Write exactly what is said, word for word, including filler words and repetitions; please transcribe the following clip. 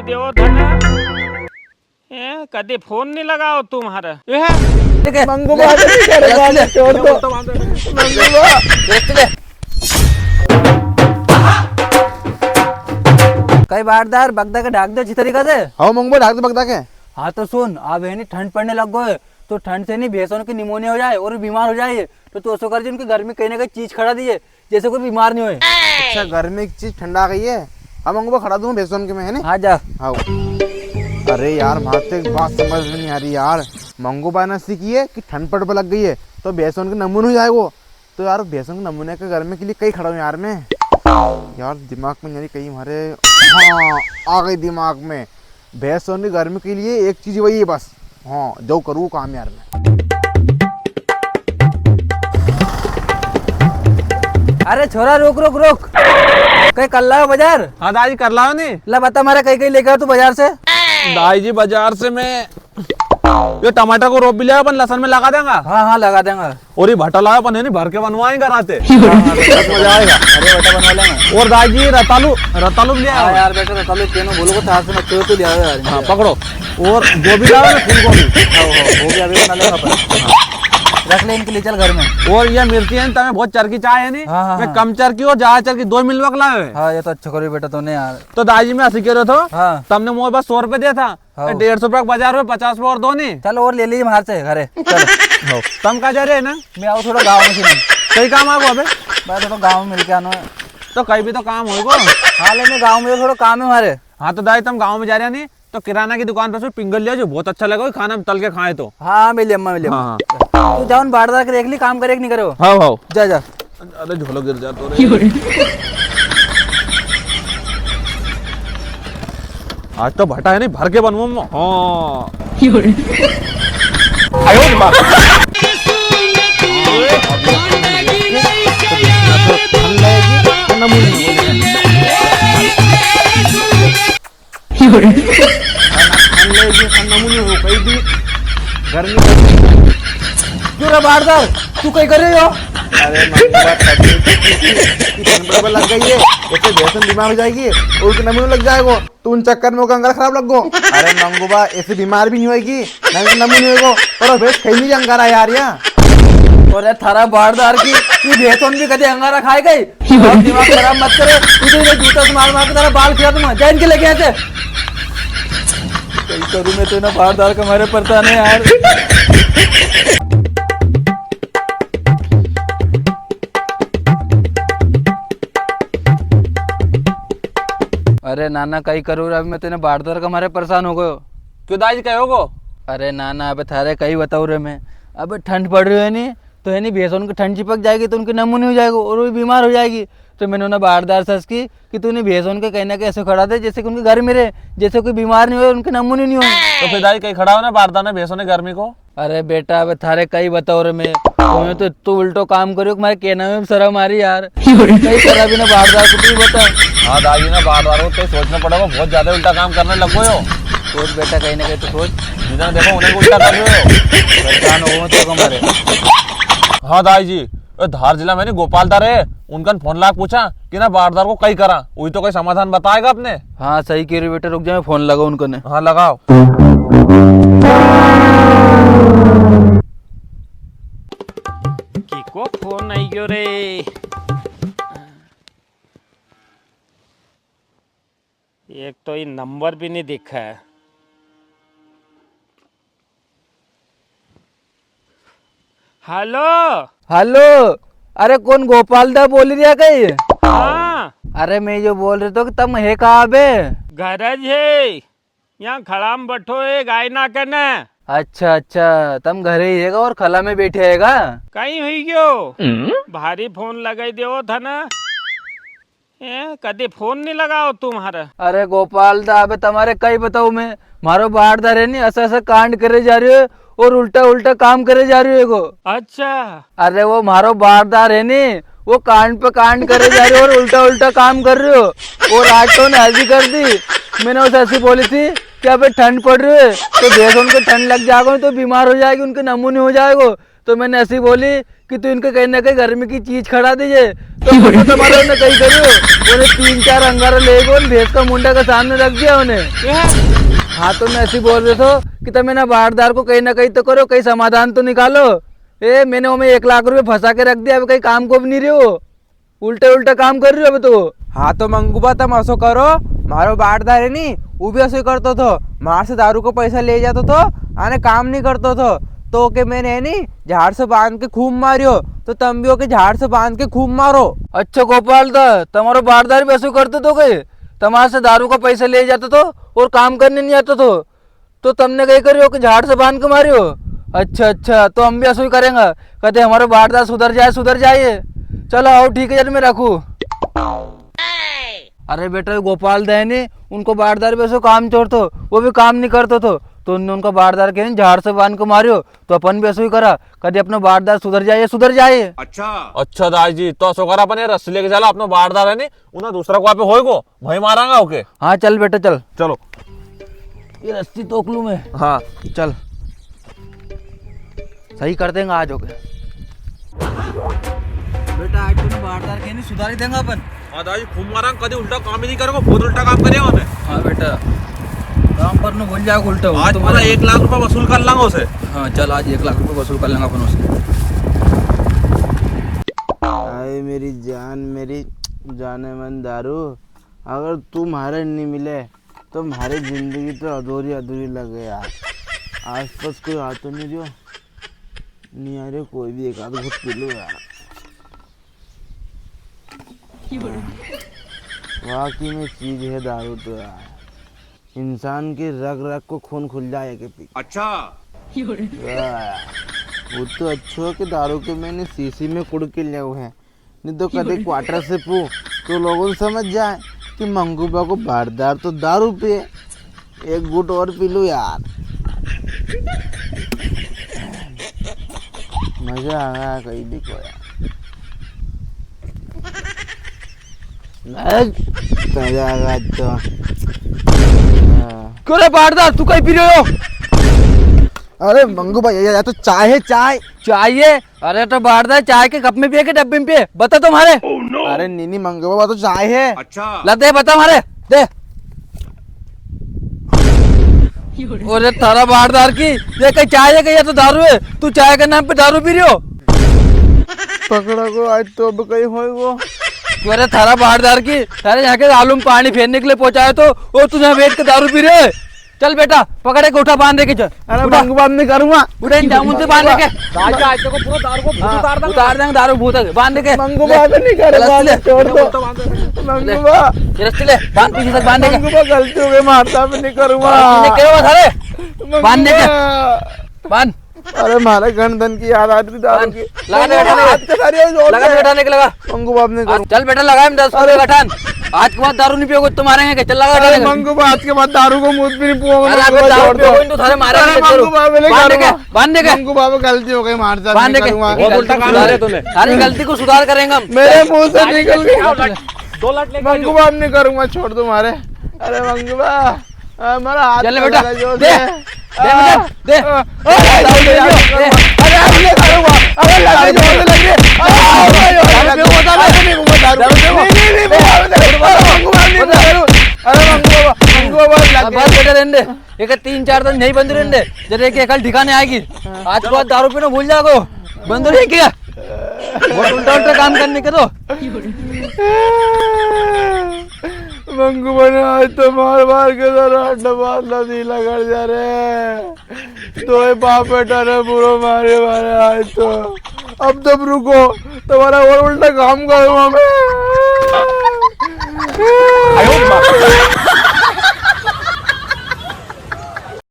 देवो था ना। ए, कदी फोन नहीं लगाओ तुम्हारा। ए? ठीक है। मंगू बा, नहीं करे, ले, ले। छोड़ दो। मंगू बा। ले, ले। कई बारदार बगदा के ढाक दे अच्छी तरीका से। हाँ, मंगू बा, ढाक दे बगदा के। हाँ, तो सुन, अब है नी, ठंड पड़ने लग गई है, तो ठंड से नी, भैंसों की निमोनिया हो जाए और बीमार हो जाए, तो तू ऐसो कर, जिनकी गर्मी कहीं ना कहीं चीज खड़ा दिए, जैसे कोई बीमार नहीं होए। अच्छा, गर्मी की चीज ठंडा गई है, हम उनको खड़ा दूं भैंसों के में, है नी? हाँ, जा। हाँ। अरे यार, म्हारे तो एक बात समझ में नहीं आ रही यार, मंगू बा ने सीखी है कि ठंड पड़ पर लग गई है, तो भैंसों के नमूने हो जाएगो। तो यार, भैंसों के नमूने के गर्मी के लिए कई खड़ा हूँ यार मैं। यार, दिमाग में नहीं कहीं हमारे, हाँ, आ गई दिमाग में। भैंसों की गर्मी के लिए एक चीज वही है बस। हाँ, जो करूँ काम यार मैं। अरे छोरा, रुक, रुक, रुक। कई कर लाओ बाजार? हाँ दाजी, कर लाओ नी। ला बता, मारे कई कई लेके आओ तू बाजार से। दाजी, बाजार से मैं यो टमाटर को रोप भी लिया, अपन लसन में लगा देंगा। हाँ, हाँ, लगा देंगा। और ये भटा लाया अपन, है नी, भर के बनवाएंगे राते। हाँ, हाँ, बहुत मजा आएगा। अरे बेटा, बनवा लेंगे। और दाजी, रतालू, रतालू भी ले हाँ आओ। यार बेटा, रतालू केनो बोलो को थार से ना, तो, तो ले आओ यार। हाँ, पकड़ो। और गोभी लाओ ना, फूल गोभी। हाँ, हाँ, गोभी अभी बना लेंगे अपन। रख ले इनके लिए, चल घर में। और ये मिर्ची है, तमें बहुत चरकी चाहे है नी? हाँ, हाँ, मैं हाँ। कम चरकी और ज्यादा चरकी दो मिलवा के लाए हैं। हाँ, ये तो अच्छा करो बेटा तूने यार। तो दाजी, मैं ऐसे कह रहा था, हाँ। तमने मुझे बस सौ रुपए दिया था, हाँ। डेढ़ सौ रुपया का बाजार में पचास रुपया और दो नी। चलो और ले लीजिए बाहर से घरे। चलो। हाँ। तम कहाँ जा रहे हैं ना? मैं आओ थोड़ा गाँव में से। कई काम आ गो अबे? मैं थोड़ा गाँव में मिल के आना है। तो कई भी तो काम होएगो। हाँ, ले मैं गाँव में थोड़ा काम है हमारे। हाँ, तो दाई, तम गाँव में जा रहे हैं नी, तो किराना की दुकान पर से पिंगल लिया, जो बहुत अच्छा लगा, खाना में तल के खाए तो। हाँ, मिले अम्मा, मिले अम्मा। हाँ, हाँ। तू जाओ न, बारदार के देख ली, काम करे कि नहीं करे वो। हाँ, हाँ। जा, जा। अरे झोलो गिर जा तो रे। आज तो भटा है नी, भर के बनवा मैं। हाँ। आयो रे माँ। ठंड लगेगी, ठंड मुझे। ठंड लगेगी, ठंड मुझे हो गई भी। गर्मी क्यों रे बारदार, तू कई कर रहे हो? अरे मंगू बा, तबीयत ठीक नहीं थी, ठंड पर लग गई है, ऐसे भैंसन बीमार हो जाएगी और उनके नमूने लग जाएगो, तो उन चक्कर में ओका अंगारा खराब लग गो। अरे मंगू बा, ऐसे बीमार भी नहीं होएगी, ना उनके नमूने होएगो, पर वो भैंस खाई नहीं अंगारा यार या। अरे थारा बारदार की, ये भैंसन भी कदे अंगारा खाए गई? बहुत दिमाग खराब मत करे, तुझे ये जूता से मार मार के तेरा बाल खिला दूंगा, जा इनके लेके यहाँ से। कई करूँ मैं तो ना, बारदार का मारे परेशान है यार। अरे नाना, कई करूँ रे, अब मैं तो ना बारदार का मारे परेशान हो गयो। क्यों दाजी, कई हो गो? अरे नाना, अबे थारे कई बताऊँ रे मैं, अबे ठंड पड़ रही है नी, तो है नी, भैंसन की ठंड चिपक जाएगी तो उनके नमूने हो जाएगो और वो बीमार हो जाएगी। तो मैंने उन्हें बारदार से की कि तू उन्हें भैंसन के कहीं ना कहीं ऐसे खड़ा दे जैसे कि उनके गर्मी रहे, जैसे कोई बीमार नहीं हो, उनके नमूने नहीं हो। तो फिर दाई कहीं खड़ा हो ना बारदार ने भैंसन ने गर्मी को। अरे बेटा, अब थारे कई बताओ रे मैं, तुम्हें तो तू उल्टो काम करियो, तुम्हारे कहना में भी शर्म आ रही यार। कई करा भी ना बारदार को, तू ही बता। हाँ दाई ना, बारदार को तो सोचना पड़ेगा, बहुत ज्यादा उल्टा काम करने लग गयो। सोच बेटा, कहीं ना कहीं तो सोच। जिधर देखो उन्हें उल्टा कर रहे हो। परेशान हो गए तो हमारे। हाँ दाई जी, ए, धार जिला में नी गोपाल दा रे, उनकन फोन लाग पूछा कि ना बारदार को कई करा, वही तो कोई समाधान बताएगा अपने। हाँ, सही कह रही बेटा, रुक जा, मैं फोन लगाऊं उनकने। हाँ, लगाओ। किको फोन आई गयो रे। एक तो ये नंबर भी नहीं दिखा है। हेलो। हेलो। अरे कौन गोपाल दा बोली रिया कई? हाँ। अरे मैं यो बोल रयो थो कि तम है कहाँ बे? घर ज है। यहाँ खड़ा में बैठो है गाय ना कने। अच्छा अच्छा, तम घरे ही हैगा और खला में बैठे हैगा? कई हुई गयो? हम्म? भारी फोन लगाई देवो था ना। ए, कदी फोन नी लगाओ तुम्हारा? अरे गोपाल दा, अबे तमारे कई बताऊं मैं, म्हारो बारदार है नी, असा असा कांड करे जा रह्यो है और उल्टा उल्टा काम करे जा रह्यो है गो। अच्छा। अरे वो म्हारो बारदार है नी, वो कांड पे कांड करे जा रह्यो और उल्टा उल्टा काम कर रह्यो। और आज तो उन्हें हंसी कर दी। मैंने उसे ऐसी बोली थी कि अबे ठंड पड़ रही है, तो भैंस उनके ठंड लग जाएगा, तो बीमार हो जाएगी, उनके नमूने हो जाएगो। तो मैंने ऐसी बोली कि तू इनके कहीं ना कहीं गर्मी की चीज खड़ा दीजे। तो वो तो तुम्हारे उन्हें कहीं करियो, उन्हें तीन चार अंगारा ले गो, भैंस का मुंडा के सामने रख दिया उन्हें। हाँ, तो मैं ऐसी बोल रहे थो कि तुम इन्हें बारदार को कहीं ना कहीं तो करो, कहीं समाधान तो निकालो। ए, मैंने उन्हें एक लाख रुपए फंसा के रख दिया, अब कहीं काम को भी नहीं रहे हो, उल्टे उल्टे काम कर रहे हो अब तो। हाँ तो मंगूबा, तम असो करो, मारो बारदार है नी, वो भी असो ही करतो थो, मार से दारू को पैसा ले जातो थो, आने काम नहीं करतो थो, तो ओके मैंने है नी झाड़ से बांध के खूब मारियो, तो तम भी ओके झाड़ से बांध के खूब मारो। अच्छा गोपाल दा, तमारो बारदार भी असो करतो थो के? तमार से दारू का पैसा ले जातो थो और काम करने नहीं आतो थो, तो तमने कई करियो कि झाड़ से बांध के मारियो? अच्छा, अच्छा, तो हम भी असो ही करेंगा, कदे हमारो बारदार सुधर जाए, सुधर जाए। चलो, आओ, ठीक है, जब मैं रखूँ। अरे बेटा, गोपाल दा है नी, उनको बारदार भी असो काम चोर थो, वो भी काम नहीं करतो थो, तो उनने उनका बारदार के नी झाड़ से बांध के मारियो, तो अपन भी असो ही करा, कदे अपना बारदार सुधर जाए, सुधर जाए। अच्छा। अच्छा दाई जी, तो असो करा, अपन ये रस्सी लेके चला, अपना बारदार है नी, उन्हें दूसरा कुआ पे होएगो, वहीं मारांगा ओके। हाँ, चल बेटा, चल। चलो। ये रस्सी तोक लूँ मैं। हाँ। चल। सही कर देंगा आज ओके। बेटा, आज तूने बारदार के नी सुधारी देंगा अपन। हाँ दाई जी, खूब मारांगा, कदे उल्टा काम ही नहीं करेगा, बहुत उल्टा काम करेगा हमें। हाँ बेटा, काम करने भूल जाएगा उल्टा, वो आज तो पूरा मारा। एक लाख रुपया वसूल कर लांगा उसे। हाँ, चल, आज एक लाख रुपया वसूल कर लेंगा अपन उससे। आए मेरी जान, मेरी जाने मन दारू, अगर तू म्हारे नी मिले, तो म्हारी जिंदगी तो अधूरी अधूरी लगे यार। आसपास कोई आ तो नहीं रह्यो? नहीं आ रह्यो, कोई भी एक आध घूंट पी लो यार। वाकई में चीज है दारू तो यार, इंसान की रग रग को खून खुल जाए के पी। अच्छा। वाह यार, वो तो अच्छो है कि दारू के मैंने शीशी में कुड़ के लिया हुआ है, नहीं तो कदे क्वार्टर से पू तो लोगों समझ जाए कि मंगूबा को बारदार तो दारू पिए। एक घूंट और पी लूं यार, मजा आ गया कहीं भी को यार। मजा आ गया आज तो। हाँ। क्यों रे बारदार, तू कहीं पी रहे हो? अरे मंगूबा, या, या तो चाय है, चाय। चाय है? अरे तो बारदार, चाय के कप में पिए के डब्बे में पिए? बता तो म्हारे। अरे नी नी मंगूबा, तो चाय है। अच्छा। ला दे, बता म्हारे, दे। अरे थारा बारदार की, ये कहीं चाय है, कहीं ये तो दारू है। तू चाय के नाम पे दारू पी रहे हो? पकड़ा को आज तो अब कहीं होएगो। अरे थारा बारदार की, थारे यहाँ के आलू में पानी फेरने के लिए पहुंचाया तो, वो तू यहाँ बैठ के दारू पी रहे है। चल बेटा, पकड़े के उठा, बांध दे के चल। अरे उठा। मंगूबा, अब नहीं करूंगा। उठा, इन जामुन से बांध दे के। दाई जी, आज देखो पूरा दारू को भूत हाँ, उतार देंगे। उतार देंगे दारू भूत है, बांध दे के। मंगूबा, ले। अब नहीं करूंगा, ले। छोड़ दो। ले। मंगूबा। ये रस्सी ले, बांध पीछे तक बांध दे के। मंगूबा, गलती हो गई, मारता, अब नहीं करूंगा। बांध दे के, वो सारे। बांध दे के। मंगूबा। बांध। अरे, म्हारे घन धन की याद आ रही थी दारू की। लगा दे, बैठा दे। हाथ के सारे जोर लगा दे, से। बैठा दे के लगा। मंगूबा, अब नहीं हाँ, करूँ। चल बेटा, लगा, हम दस अरे। रुपये का गठान। आज के बाद दारू नहीं पियोगे तो मारेंगे, चल लगा, अरे, बैठा दे। मंगूबा, आज के बाद दारू को मुंह भी नहीं पियूंगा, अरे, मंगूबा, अबे दारू छोड़ दो। पियोगे तो थारे मारेंगे, अरे, चलो। मंगूबा, अब नहीं बांध दे के, करूँगा। बांध दे के। मंगूबा, अब गलती हो गई, मार जा, बांध दे नहीं के। करूँगा। बहुत उल्टा काम किया तूने। सारी गलती को सुधार करेंगे हम। मेरे मुंह से निकल गई। दो लट लेके आ जाओ। मंगूबा, अब नहीं करूँगा, छोड़ दो म्हारे। अरे, मंगूबा। आ, मारा हाथ चल में बेटा, लगा जोर दे। से। दे बेटा, आ, दे। आ, आ, अरे, अरे, अरे, अरे, अरे, लग गई, जोर से लग गई। आ, अरे, अरे, अरे, अरे, नहीं, नहीं, नहीं, नहीं, नहीं, नहीं, नहीं, नहीं, नहीं, नहीं, नहीं, नहीं, नहीं, अरे, मंगू बाबा, मंगू बाबा, लग अब गई। बस बेटा, रहने दे। एक तीन चार दिन नहीं बंद रहने दे। जब एक, एक कल ठिकाने आएगी। आज के बाद दारू पीना भूल जाओ। बंद रहे क्या? बहुत उल्टा उल्टा काम करने के तो। मंगू बने आज तो मार मार के तो रांड मारना दी लगड़ जा रे। दोई बाप बेटा ने बुरो मारे मारे आज तो। अब तुम रुको, तुम्हारा और उल्टा काम करूंगा मैं।